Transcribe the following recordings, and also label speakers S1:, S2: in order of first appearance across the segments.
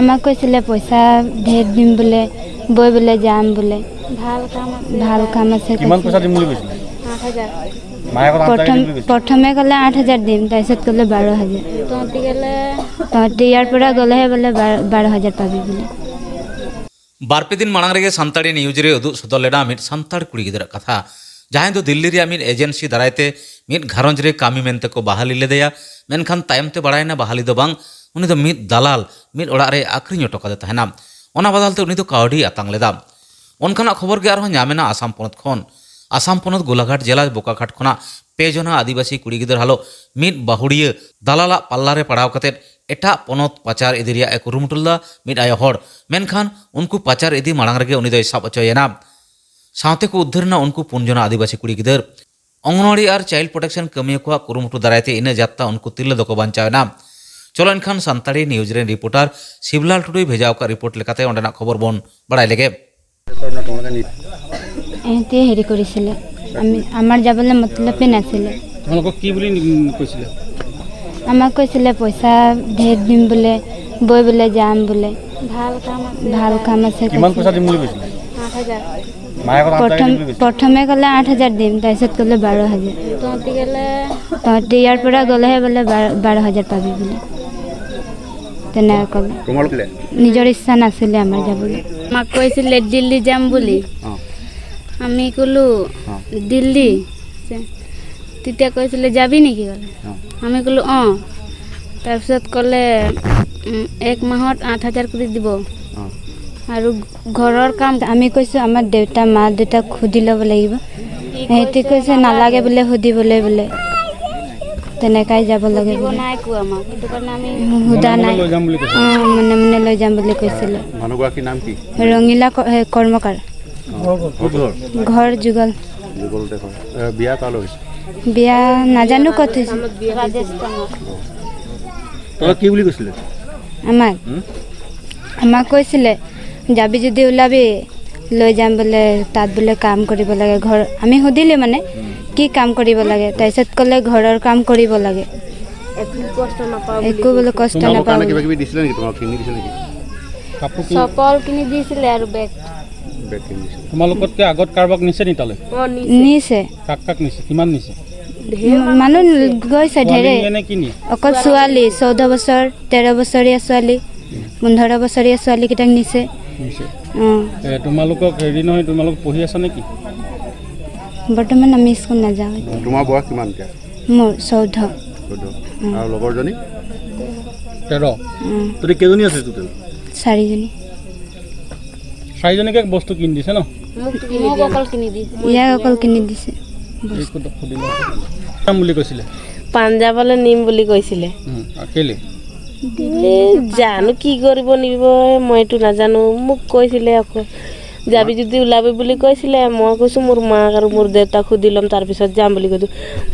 S1: আমাক কৈছিলে পইচা ঢেৰ দিম বোলে, বৈ বোলে যাম বোলে, ভাল কাম আছে।
S2: কিমান পইচা দিম বুলি কৈছিলে?
S1: প্ৰথমে ক'লে 8000 দিম, তাৰপিছত ক'লে 12000। তহঁতি ইয়াৰ পৰা গ'লেহে বোলে 12000 পাবি বোলে।
S3: बारपे दिन मांग रे सानताड़ी न्यूज रे उदुग सदर लेना मिद सानताड़ कुड़ी गिदरा कथा जहां दो दिल्ली रे मिद एजेंसी दारायते मिद घारंज रे कामी मेनते को बहाली लेदेया, मेनखान तायम ते बड़ायना बहाली दो बांग, उनी दो मिद दालाल मिद ओड़ा रे आखरिኝ हटो कादे ताहेना, ओना बदल ते उनी दो काउडी आतांग लेदा। ओनकाना खबर गे आरहों ᱧᱟᱢᱮᱱᱟ आसाम पनत खन। आसाम पनत गोलाघाट जिला बोकाघाट खना पे जना आदिवासी कुड़ी गिदर हालो मिद बाहुड़िया दालाला पाल्ला रे पड़ाव कतेद एटा पनत पाचार इदी रिया कुरुमुटु लेदा मिद आयो हड़, मेनखान उनकु पाचार इदी माड़ांग रेगे उनी दोय साब हचोयेना। सावते को उद्धारना उनकु पुन जना आदिवासी कुड़ी गिदर। अंगनवाड़ी और चाइल्ड प्रोटेक्शन कमियों को कुरुमुटु दारायते इना जात्ता उनकु तिरले दको बांचावेना। चलो एनखान सानताड़ी न्यूज रेन रिपोर्टर शिवलाल टुडुई भेजाव का रिपोर्ट लेकाते ओंडेना खबर बन बड़ाय लेगे।
S1: এতে হেৰি কৰিছিলে, আমি আমাৰ যাবলৈ মতলবেই নাছিলে।
S2: তোমালোকক কি বুলি কৈছিলে?
S1: আমাক কৈছিলে পইচা ঢেৰ দিম বোলে, বৈ বোলে যাম বোলে, ভাল কাম আছে।
S2: কিমান পইচা দিম বুলি কৈছিলে?
S1: প্ৰথমে ক'লে 8000 দিম, তাৰপিছত ক'লে 12000। তহঁতি ইয়াৰ পৰা গ'লেহে বোলে 12000 পাবি বোলে, তেনেকৈ ক'লে। নিজৰ ইচ্ছা নাছিলে আমাৰ যাবলৈ।
S4: আমাক কৈছিলে দিল্লী যাম বুলি, আমি ক'লো দিল্লী, তেতিয়া কৈছিলে যাবি নেকি ক'লে, আমি ক'লো অঁ। তাৰপিছত ক'লে এক মাহত 8000 কৰি দিব আৰু ঘৰৰ কাম।
S1: আমি কৈছোঁ আমাৰ দেউতা মা দেউতাক সুধি ল'ব লাগিব, সিহঁতি কৈছে নালাগে বোলে সুধিবলৈ বোলে, তেনেকাই যাব লাগে বোলে। সোধা নাই, অঁ মনে মনে লৈ যাম বুলি কৈছিলে। ৰঙিলা কৰ্মকাৰ, ঘৰ যুগল। বিয়া নাজানো ক'ত হৈছে। আমাক আমাক কৈছিলে যাবি যদি ওলাবি লৈ যাম বোলে, তাত বোলে কাম কৰিব লাগে। ঘৰ আমি সুধিলোঁ মানে কি কাম কৰিব লাগে, তাৰপিছত ক'লে ঘৰৰ কাম কৰিব লাগে, একো বোলে কষ্ট নাপাওঁ।
S4: চপল কিনি দিছিলে আৰু বেগ।
S2: তোমালোকতকৈ আগত কাৰোবাক নিছে নি তালৈ?
S1: নিছে।
S2: কাক কাক নিছে, কিমান নিছে?
S1: মানুহ গৈছে ঢেৰে, অকল ছোৱালী 14 বছৰ 13 বছৰীয়া ছোৱালী, 15 বছৰীয়া ছোৱালীকেইটাক নিছে।
S2: তোমালোকক হেৰি নহয়, তোমালোক পঢ়ি আছা নেকি?
S1: বৰ্তমান আমি স্কুল নাযাওঁ।
S5: তোমাৰ বয়স কিমান এতিয়া?
S1: মোৰ 14।
S5: আৰু লগৰজনী?
S2: 13। তহঁতি কেইজনী আছে টোটেল?
S1: 4জনী।
S2: 4জনীকে বস্তু কিনি দিছে ন?
S1: ইয়াক অকল কিনি দিছে।
S2: যাম বুলি কৈছিলে?
S6: পাঞ্জাৱলৈ নিম বুলি কৈছিলে।
S2: কেলে?
S6: জানো কি কৰিব নিব, মইতো নাজানো। মোক কৈছিলে আকৌ যাবি যদি ওলাবি বুলি কৈছিলে। মই কৈছোঁ মোৰ মাক আৰু মোৰ দেউতাক সুধি ল'ম, তাৰপিছত যাম বুলি কৈছোঁ।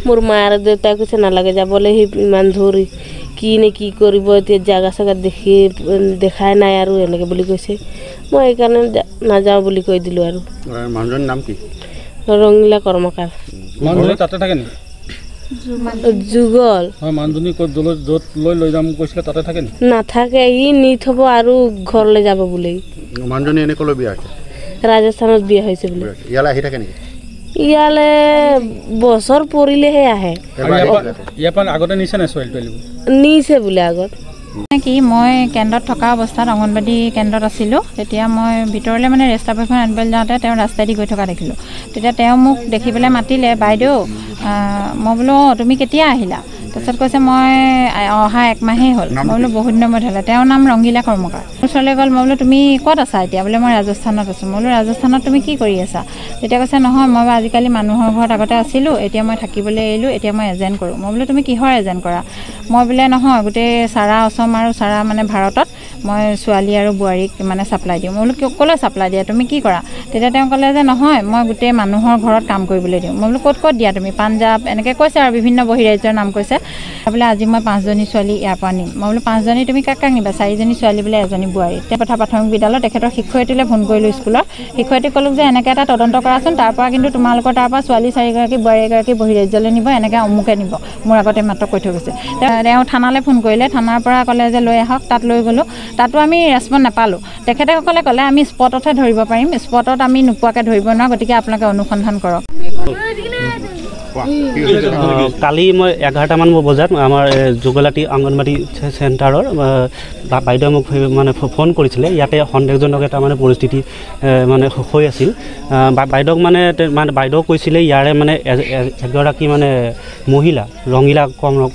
S6: মোৰ মা আৰু দেউতাই কৈছে নালাগে যাবলৈ, সি ইমান ধৰি কি নে কি কৰিব এতিয়া, জাগা চাগা দেখি দেখাই নাই আৰু এনেকৈ বুলি কৈছে। মই সেইকাৰণে নাযাওঁ বুলি কৈ দিলোঁ। আৰু
S5: মানুহজনৰ নাম কি?
S6: ৰঙিলা কৰ্মকাৰ।
S2: মানুহজনী তাতে থাকে নেকি?
S6: যুগল।
S2: হয়, মানুহজনী ক'ত য'ত লৈ লৈ যাম কৈছিলে তাতে থাকে নেকি?
S6: নাথাকে, সি নি থ'ব আৰু ঘৰলৈ যাব বোলে।
S5: মানুহজনী এনে ক'লৈ বিয়া হৈছে?
S6: ৰাজস্থানত বিয়া হৈছে বোলে।
S5: ইয়ালৈ আহি থাকে নেকি?
S6: ইয়ালৈ বছৰ পৰিলেহে আহে।
S2: ইয়াৰ পৰা আগতে নিছে নাই ছোৱালী তোৱালীবোৰ?
S6: নিছে বোলে আগত।
S7: কি মই কেন্দ্ৰত থকা অৱস্থাত অংগনবাদী কেন্দ্ৰত আছিলোঁ, তেতিয়া মই ভিতৰলৈ মানে ৰেষ্টা বহীখন আনিবলৈ যাওঁতে তেওঁ ৰাস্তাইদি গৈ থকা দেখিলোঁ। তেতিয়া তেওঁ মোক দেখি পেলাই মাতিলে, বাইদেউ। মই বোলো অঁ তুমি কেতিয়া আহিলা? তাৰপিছত কৈছে মই অহা এক মাহেই হ'ল। মই বোলো বহুত দিনৰ মূৰত হ'লে। তেওঁৰ নাম ৰঙিলা কৰ্মকাৰ। মোৰ ওচৰলৈ গ'ল, মই বোলো তুমি ক'ত আছা এতিয়া? বোলে মই ৰাজস্থানত আছোঁ। মই বোলো ৰাজস্থানত তুমি কি কৰি আছা? তেতিয়া কৈছে নহয় মই আজিকালি মানুহৰ ঘৰত আগতে আছিলোঁ, এতিয়া মই থাকিবলৈ এৰিলোঁ, এতিয়া মই এজেণ্ট কৰোঁ। মই বোলো তুমি কিহৰ এজেণ্ট কৰা? মই বোলে নহয় গোটেই চাৰা অসম আৰু চাৰা মানে ভাৰতত মই ছোৱালী আৰু বোৱাৰীক মানে ছাপ্লাই দিওঁ। মই বোলো ক'লৈ ছাপ্লাই দিয়া, তুমি কি কৰা? তেতিয়া তেওঁ ক'লে যে নহয় মই গোটেই মানুহৰ ঘৰত কাম কৰিবলৈ দিওঁ। মই বোলো ক'ত ক'ত দিয়া তুমি? পাঞ্জাৱ এনেকৈ কৈছে আৰু বিভিন্ন বহিৰাজ্যৰ নাম কৈছে। বোলে আজি মই 5জনী ছোৱালী ইয়াৰ পৰা নিম। মই বোলো 5জনী তুমি কাক কাক নিবা? 4জনী ছোৱালী বোলে এজনী বোৱাৰী। তেতিয়া কথা প্ৰাথমিক বিদ্যালয়ত তেখেতৰ শিক্ষয়িত্ৰীলৈ ফোন কৰিলোঁ, স্কুলৰ শিক্ষয়িত্ৰীক ক'লোঁ যে এনেকৈ এটা তদন্ত কৰাচোন, তাৰপৰা কিন্তু তোমালোকৰ তাৰপৰা ছোৱালী 4গৰাকী বোৱাৰী এগৰাকী বহিৰাজ্যলৈ নিব, এনেকৈ অমুকে নিব, মোৰ আগতে মাত্ৰ কৈ থৈ গৈছে। তেওঁ থানালৈ ফোন কৰিলে, থানাৰ পৰা ক'লে যে লৈ আহক, তাত লৈ গ'লোঁ, তাতো আমি ৰেচপঞ্চ নাপালোঁ। তেখেতসকলে ক'লে আমি স্পটতহে ধৰিব পাৰিম, স্পটত আমি নোপোৱাকৈ ধৰিব নোৱাৰোঁ, গতিকে আপোনালোকে অনুসন্ধান কৰক।
S8: কালি মই 11টামান বজাত আমাৰ যোগলাটি অংগনবাড়ী চেণ্টাৰৰ বাইদেৱে মোক মানে ফোন কৰিছিলে। ইয়াতে সন্দেহজনক এটা মানে পৰিস্থিতি মানে হৈ আছিল। বাইদেউক মানে মানে বাইদেউ কৈছিলে ইয়াৰে মানে এগৰাকী মানে মহিলা ৰঙিলা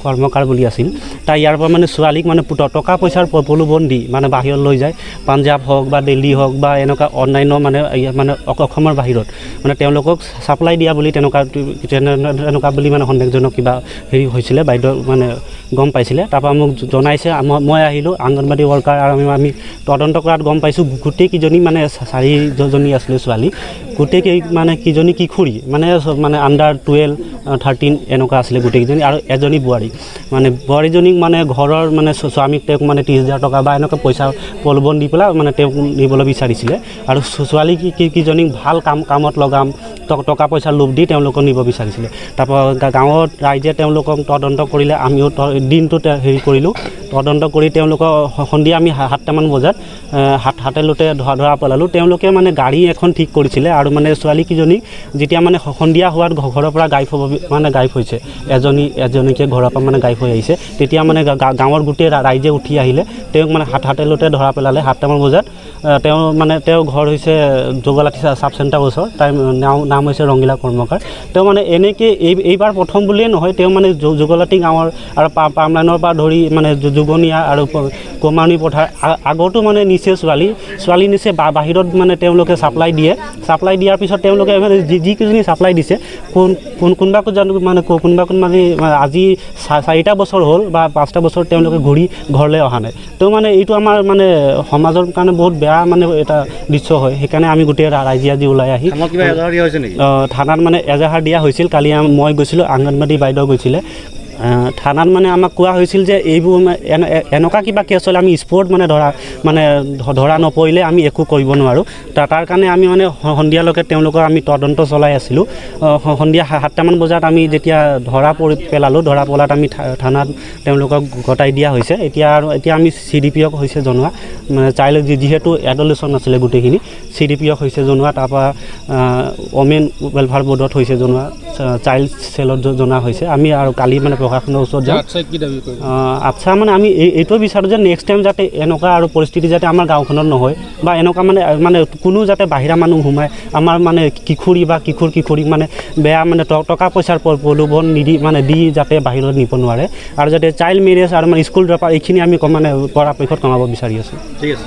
S8: কৰ্মকাৰ বুলি আছিল, তাই ইয়াৰ পৰা মানে ছোৱালীক মানে টকা পইচাৰ প্ৰলোভন দি মানে বাহিৰত লৈ যায়, পাঞ্জাৱ হওক বা দিল্লী হওক বা এনেকুৱা অন্যান্য মানে মানে অসমৰ বাহিৰত মানে তেওঁলোকক ছাপ্লাই দিয়া বুলি তেনেকুৱা বুলি মানে সন্দেহজনক কিবা হেৰি হৈছিলে, বাইদেউ মানে গম পাইছিলে। তাৰপৰা মোক জনাইছে, মই আহিলোঁ অংগনবাড়ী ৱৰ্কাৰ আৰু আমি তদন্ত কৰাত গম পাইছোঁ গোটেইকেইজনী মানে 4জনী আছিলে ছোৱালী, গোটেই মানে কেইজনী কিশোৰী মানে মানে আণ্ডাৰ 12, 13 এনেকুৱা আছিলে গোটেইকেইজনী, আৰু এজনী বোৱাৰী মানে বোৱাৰীজনীক মানে ঘৰৰ মানে স্বামীক তেওঁক মানে 30,000 টকা বা এনেকুৱা পইচা প্ৰলোভন দি পেলাই মানে তেওঁক নিবলৈ বিচাৰিছিলে, আৰু ছোৱালী কেইজনীক ভাল কামত লগাম টকা পইচা লোভ দি তেওঁলোকক নিব বিচাৰিছিলে। তাৰপৰা গাঁৱত ৰাইজে তেওঁলোকক তদন্ত কৰিলে, আমিও দিনটো হেৰি কৰিলোঁ, তদন্ত কৰি তেওঁলোকক সন্ধিয়া আমি 7টামান বজাত হাতে লোতে ধৰা পেলালোঁ। তেওঁলোকে মানে গাড়ী এখন ঠিক কৰিছিলে আৰু মানে ছোৱালীকেইজনী যেতিয়া মানে সন্ধিয়া হোৱাত ঘৰৰ পৰা গাইব হ'ব মানে গাইব হৈছে, এজনীকে ঘৰৰ পৰা মানে গাইব হৈ আহিছে। তেতিয়া মানে গাঁৱৰ গোটেই ৰাইজে উঠি আহিলে, তেওঁক মানে হাতে লোতে ধৰা পেলালে 7টামান বজাত। তেওঁ মানে তেওঁৰ ঘৰ হৈছে যোগলাঠি চাব চেণ্টাৰ ওচৰ, তাইৰ নাম হৈছে ৰঙিলা কৰ্মকাৰ। তেওঁ মানে এনেকৈ এইবাৰ প্ৰথম বুলিয়ে নহয়, তেওঁ মানে যোগলাটি গাঁৱৰ আৰু পামলাইনৰ পৰা ধৰি মানে যোগনীয়া আৰু কমানী পথাৰ আগতো মানে নিচে ছোৱালী নিচে বাহিৰত মানে তেওঁলোকে ছাপ্লাই দিয়ে। ছাপ্লাই দিয়াৰ পিছত তেওঁলোকে মানে যিকেইজনী ছাপ্লাই দিছে কোনোবা মানে কোনোবা মানে আজি 4টা বছৰ হ'ল বা 5টা বছৰ তেওঁলোকে ঘূৰি ঘৰলৈ অহা নাই। তেওঁ মানে এইটো আমাৰ মানে সমাজৰ কাৰণে বহুত বেয়া মানে এটা দৃশ্য হয়। সেইকাৰণে আমি গোটেই ৰাইজে আজি ওলাই আহি থানাত মানে এজাহাৰ দিয়া হৈছিল। কালি মই গৈছিলোঁ, অংগনবাড়ী বাইদেউ গৈছিলে। থানাত মানে আমাক কোৱা হৈছিল যে এইবোৰ এনেকুৱা কিবা কেছ হ'লে আমি স্পৰ্ট মানে ধৰা নপৰিলে আমি একো কৰিব নোৱাৰোঁ। তাৰ কাৰণে আমি মানে সন্ধিয়ালৈকে তেওঁলোকৰ আমি তদন্ত চলাই আছিলোঁ। সন্ধিয়া 7টামান বজাত আমি যেতিয়া ধৰা পেলালোঁ, ধৰা পেলাত আমি থানাত তেওঁলোকক গতাই দিয়া হৈছে। এতিয়া আৰু এতিয়া আমি চি ডি পি অক হৈছে জনোৱা, মানে চাইল্ড যিহেতু এডলেশ্যন আছিলে গোটেইখিনি চি ডি পি অক হৈছে জনোৱা, তাৰপৰা ওমেন ৱেলফেয়াৰ বৰ্ডত হৈছে জনোৱা, চাইল্ড চেলত জনোৱা হৈছে। আমি আৰু কালি মানে প্ৰশাসনৰ ওচৰত যাম। আচ্ছা, মানে আমি এইটোৱে বিচাৰোঁ যে নেক্সট টাইম যাতে এনেকুৱা আৰু পৰিস্থিতি যাতে আমাৰ গাঁওখনত নহয়, বা এনেকুৱা মানে মানে কোনো যাতে বাহিৰা মানুহ সোমাই আমাৰ মানে কিশোৰী বা কিশোৰীক মানে বেয়া মানে টকা পইচাৰ প্ৰলোভন নিদি মানে দি যাতে বাহিৰত নিব নোৱাৰে, আৰু যাতে চাইল্ড মেৰেজ আৰু মানে স্কুল ড্ৰপ এইখিনি আমি মানে পৰাপক্ষত কমাব বিচাৰি আছোঁ।
S5: ঠিক আছে।